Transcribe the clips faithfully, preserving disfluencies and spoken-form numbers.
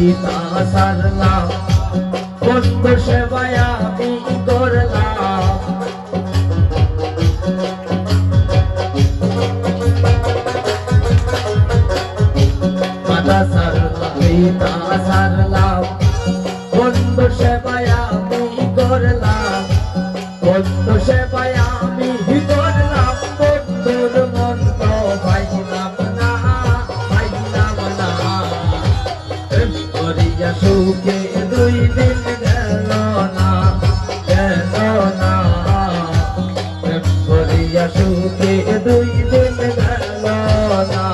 পিতা সারলাম, বন্ধু সেবায় আমি করলাম। মাতা সারলাম, পিতা সারলাম, বন্ধু সেবায় আমি করলাম। বন্ধু সেবায় আমি করলাম, বন্ধুর মন তো পাইলাম না, পাইলাম না। প্রেম করিয়া সুখে দুই দিন গেল না, গেল না। প্রেম করিয়া সুখে দুই দিন গেল না।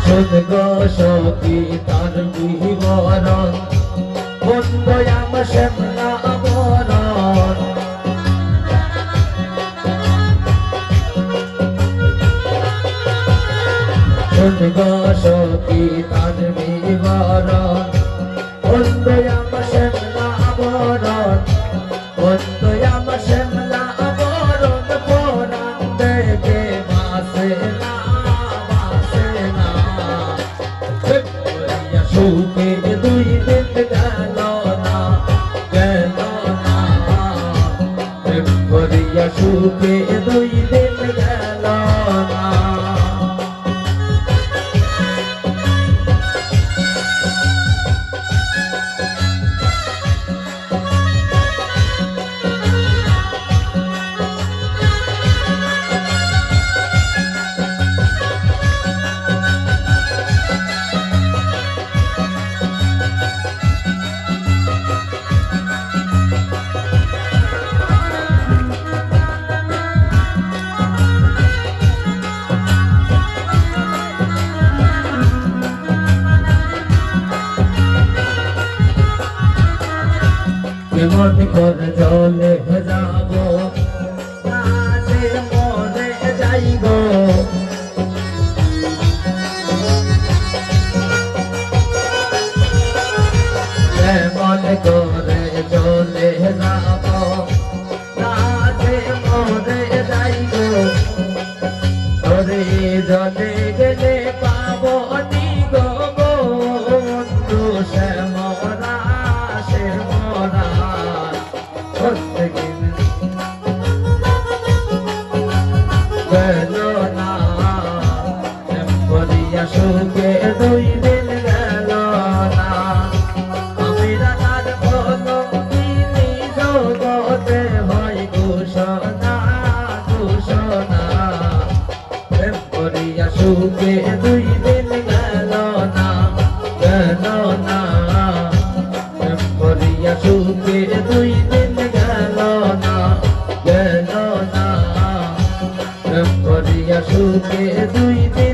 শুন গো সখী তার বিবরণ, বন্ধু আমার শ্যামলা বরণ। শুন গো সখী তার বিবরণ, বন্ধু আমার শ্যামলা বরণ। বন্ধু আমার শ্যামলা বরণ, পরাণ দেখে বাঁচে না, বাঁচে না। প্রেম করিয়া সুখে দুই দিন গেল না, গেল না। প্রেম করিয়া সুখে দুই দিন গেল না। কেমন করে জলে যাব, কাজে মরে যাইব। কেমন করে জলে যাব, কাজে মরে যাইব। ওরে জলে গেলে পাবো নি গো বন্ধু শ্যামলা, শ্যামলা। প্রত্যেকদিন গেল না, প্রেম করিয়া সুখে দুই দিন গেল না। আমি রাধার বলো তিনি জগতে হয় ঘোষণা, ঘোষণা। প্রেম করিয়া সুখে দুই দিন গেল না, গেল না। প্রেম করিয়া সুখে দুই দিন গেল না, গেল না। প্রেম করিয়া সুখে দুই দিন